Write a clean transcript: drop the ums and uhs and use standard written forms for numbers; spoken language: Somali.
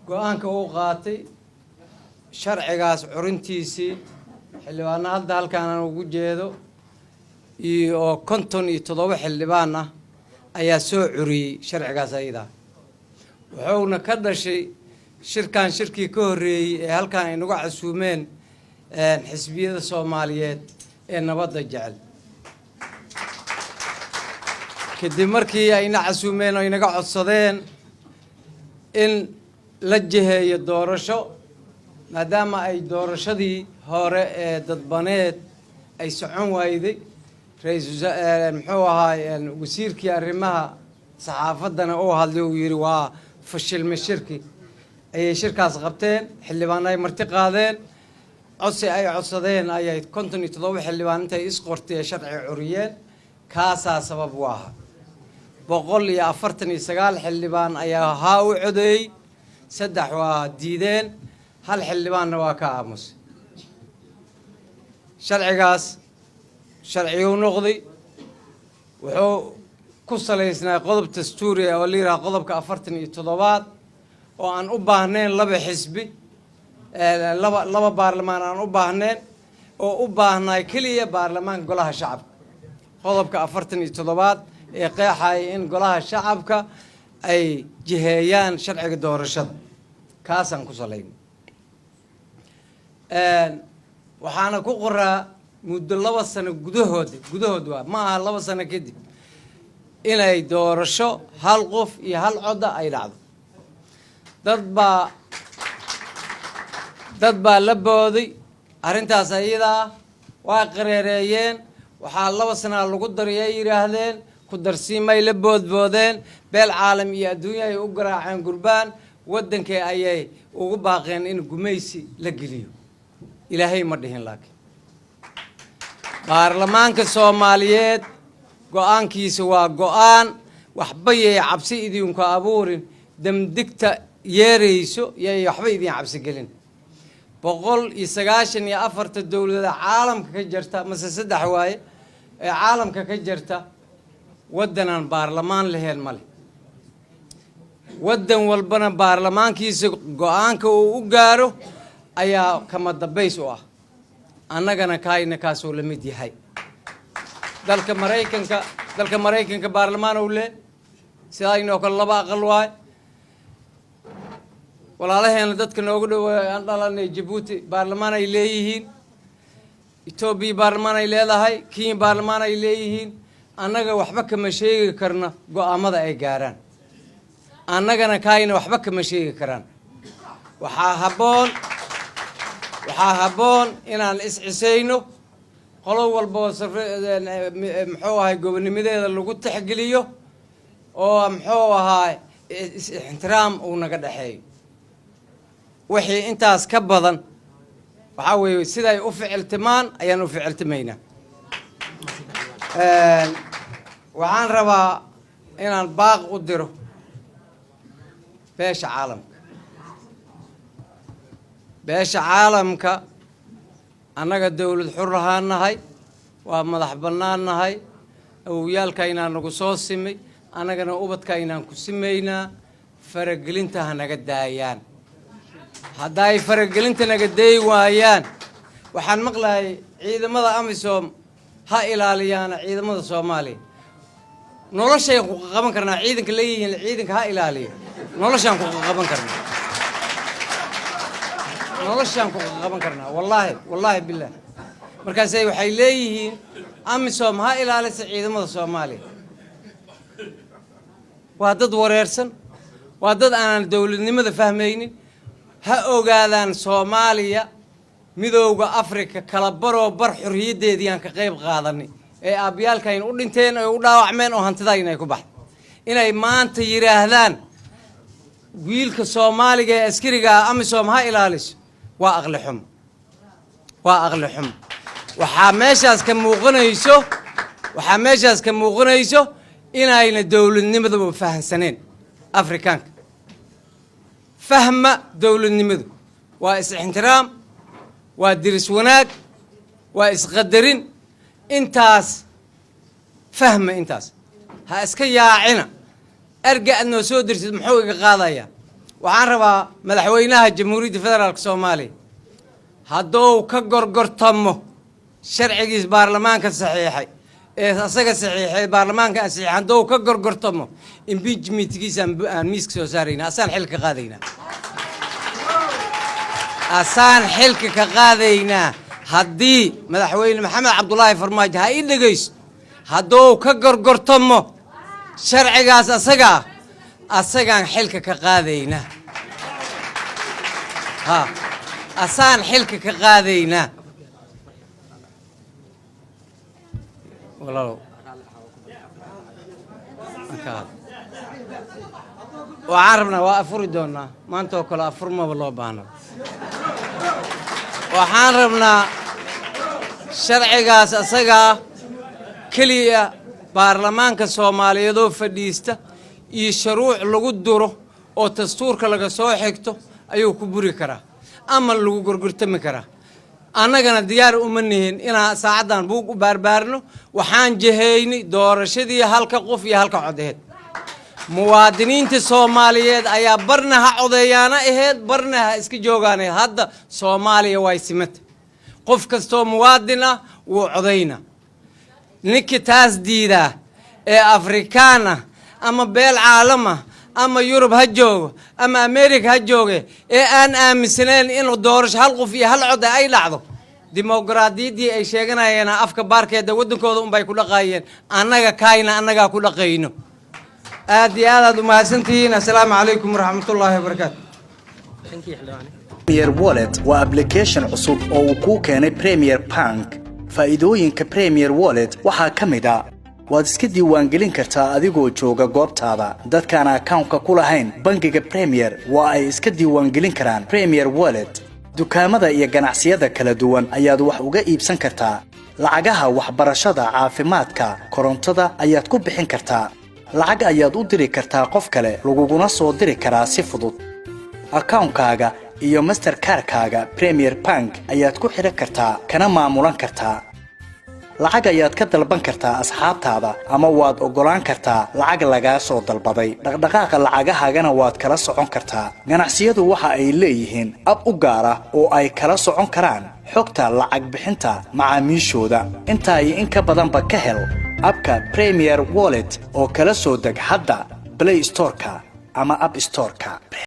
Go-aanka uu qaatay sharcigaas curintiisii, xildhibaano hadda halkaan aan ugu jeedo iyo oo 57 xildhibaan ah ayaa soo curiyey sharcigaas ayadaa. Wuxuuna ka dhashay shirkan shirkii ka horreeyey ee halkaan ay nagu casuumeen xisbiyada Soomaaliyeed ee nabadda jecel. Kadib markii ayna casuumeen oo inaga codsadeen in la jiheeyo doorasho, maadaama ay doorashadii hore ee dadbaneed ay socon waayday, ra-iisul muxuu ahaay, wasiirkii arrimaha saxaafaddana uu hadlay, uu yidhi waa fashilmay shirki, ayay shirkaas qabteen. Xildhibaan ay marti qaadeen, codsi ay codsadeen ayay 57 xildhibaan intay isqortay ee sharci curiyeen. Kaasaa sabab u ahaa. 149 xildhibaan ayaa haa u codeeyey, 3 waa diideen, 1 xildhibaanna waa ka aamusay. Sharcigaas sharciyuu noqday. Wuxuu ku salaysnaa qodob dastuuri ah oo la yidhaha qodobka 47aad, oo aan u baahnayn laba xisbi, laba baarlamaan aan u baahnayn, oo u baahnaay keliya baarlamaanka Golaha Shacabka. Qodobka 47aad ee qeexaya in Golaha Shacabka ay jiheeyaan sharciga doorashada, kaasaan ku salaynay. Waxaana ku qoraa muddo 2 sano gudahood, waa ma aha 2 sano kadib, inay doorasho hal qof iyo hal codda ay dhacdo. Dad baa la booday arrintaas ayadaa, waa qareereeyeen. Waxaa 2 sanaa lagu daray ay yidhaahdeen, ku darsiimay la boodboodeen, beel caalam iyo adduunya ay u garaaceen gurbaan, waddankii ayay ugu baaqeen in gumaysi la geliyo. Ilaahay ma dhihin, laakiin baarlamaanka Soomaaliyeed go-aankiisa waa go-aan. Waxba yay cabsi idinku abuurin damdigta yeerayso, yay waxba idin cabsi gelin. 194-ta dowlada caalamka ka jirta, mase saddex waaye ee caalamka ka jirta, waddanaan baarlamaan lahayn ma leh. Waddan walbana baarlamaankiisa go-aanka uu u gaaro ayaa kama dambays u ah. Annagana kaayna kaasuu la mid yahay. Dalka Maraykanka baarlamaan uu leh, sidaynoo kale laba aqal waay. Walaalaheena dadka noogu dhow aan dhalanay, Jabuuti, baarlamaan ay leeyihiin. Etoobiya baarlamaan ay leedahay. Kenya baarlamaan ay leeyihiin. Annaga waxba kama sheegi karna go-aamada ay gaaraan, annagana kaayna waxba kama sheegi karaan. Waxaa habboon inaan iscisayno, qolo walba oo muxuu ahay gobonimadeeda lagu tixgeliyo, oo muxuu ahaa is-ixtiraam uu naga dhexeeyo. Wixii intaas ka badan waxaa weeye siday u ficiltimaan ayaan u ficiltimaynaa. Waxaan rabaa inaan baaq u diro beesha caalamka. Beesha caalamka, annaga dowlad xur ahaan nahay, waa madax bannaan nahay. Awowyaalkaynaa nagu soo simay, annagana ubadkaynaan ku simaynaa. Faragelinta ha naga daayaan. Hadday faragelinta naga dayi waayaan, waxaan maqlayay ciidamada AMISOM ha ilaaliyaana ciidamada Soomaaliya. Noloshay ku qaban karnaa ciidanka leeyihiin, ciidanka ha ilaaliyo. Noloshaan ku qaban karnaa, noloshaan ku qaban karnaa, wallaahi, wallaahi bilah. Markaasay waxay leeyihiin AMISOM ha ilaalisa ciidamada Soomaaliya. Waa dad wareersan, waa dad aanan dowladnimada fahmaynin. Ha ogaadaan, Soomaaliya Midowga Africa kala baroo bar xorriyaddeedii aan ka qayb qaadanay, ee aabbiyaalkayn u dhinteen, ay u dhaawacmeen, oo hantidayna ay ku baxday. Inay maanta yidhaahdaan wiilka Soomaaliga ee askariga ah AMISOM ha ilaaliso waa aqli xumo, waa aqli xumo. Waxaa meeshaas ka muuqanayso inayna dowladnimadaba fahansaneen. Afrikaanka fahma, dowladnimadu waa is-ixtiraam, waa diris wanaag, waa isqadarin. Intaas fahma, intaas ha iska yaacina. Erga aad noo soo dirtid muxuu iga qaadayaa? Waxaan rabaa madaxweynaha Jamhuuriyadda Federaalka Soomaaliya, hadduu ka gorgortamo sharcigiis baarlamaanka saxiixay ee asaga saxiixay, baarlamaanka ansiixay, hadduu ka gorgortamo, impeachmentkiisa aan miiska soo saarayna, asaan xilka qaadaynaa, asaan xilka ka qaadaynaa. Haddii Madaxweyne Maxamed Cabdulaahi Farmaajo, ha i dhegaysto, hadduu ka gorgortamo sharcigaas asagaa, asagaan xilka ka qaadaynaa, ha asaan xilka ka qaadaynaa. Walaalow, waxaan rabnaa, waa afuri doonaa maanta oo kale, afur maba loo baahno. Waxaan rabnaa sharcigaas asagaa keliya baarlamaanka Soomaaliyeed oo fadhiista iyo shuruuc lagu duro oo dastuurka laga soo xigto ayuu ku buri karaa ama lagu gorgortami karaa. Annagana diyaar uma nihin inaan saacaddan buug u baarbaarno. Waxaan jihaynay doorashadii halka qof iyo halka codeed. Muwaadiniinta Soomaaliyeed ayaa barna ha codeeyaana aheyd, barna ha iska joogaana. Hadda Soomaaliya way simata, qof kastoo muwaadin ah wuu codayna. Ninkii taas diidaa ee Afrikaan ah ama beel caalam ah, ama Yurub ha joogo ama America ha jooge, ee aan aaminsanayn in doorasho hal qof iyo hal cod ay dhacdo, dimuqraadiyaddii ay sheeganayeen afka baarkeeda waddankooda unbay ku dhaqaayeen. Annaga kaayna annagaa ku dhaqayno. Aad iyo aad aad umahadsantihiin. Assalaamu calaykum waraxmatullaahi wabarakaatu. Premier Wallet waa application cusub oo uu kuu keenay Premier Bank. Faa'iidooyinka Premier Wallet waxaa ka mid ah: waad iska diiwaangelin kartaa adigoo jooga goobtaada. Dadkaan akawnka ku lahayn bangiga Premier waa ay iska diiwaangelin karaan Premier Wallet. Dukaamada iyo ganacsiyada kala duwan ayaad wax uga iibsan kartaa. Lacagaha waxbarashada, caafimaadka, korontada ayaad ku bixin kartaa. Lacag ayaad u diri kartaa qof kale, laguguna soo diri karaa si fudud. Akawnkaaga iyo Mastercardkaaga Premier Bank ayaad ku xidhan kartaa, kana maamulan kartaa. Lacag ayaad ka dalban kartaa asxaabtaada ama waad oggolaan kartaa lacag lagaa soo dalbaday. Dhaqdhaqaaqa lacagahaagana waad kala socon kartaa. Ganacsiyadu waxa ay leeyihiin ab u gaar ah oo ay kala socon karaan xogta lacag bixinta macaamiishooda. Intaa iyo in ka badanba ka hel abka Premier Wallet oo kala soo deg hadda Play Storeka ama App Storeka.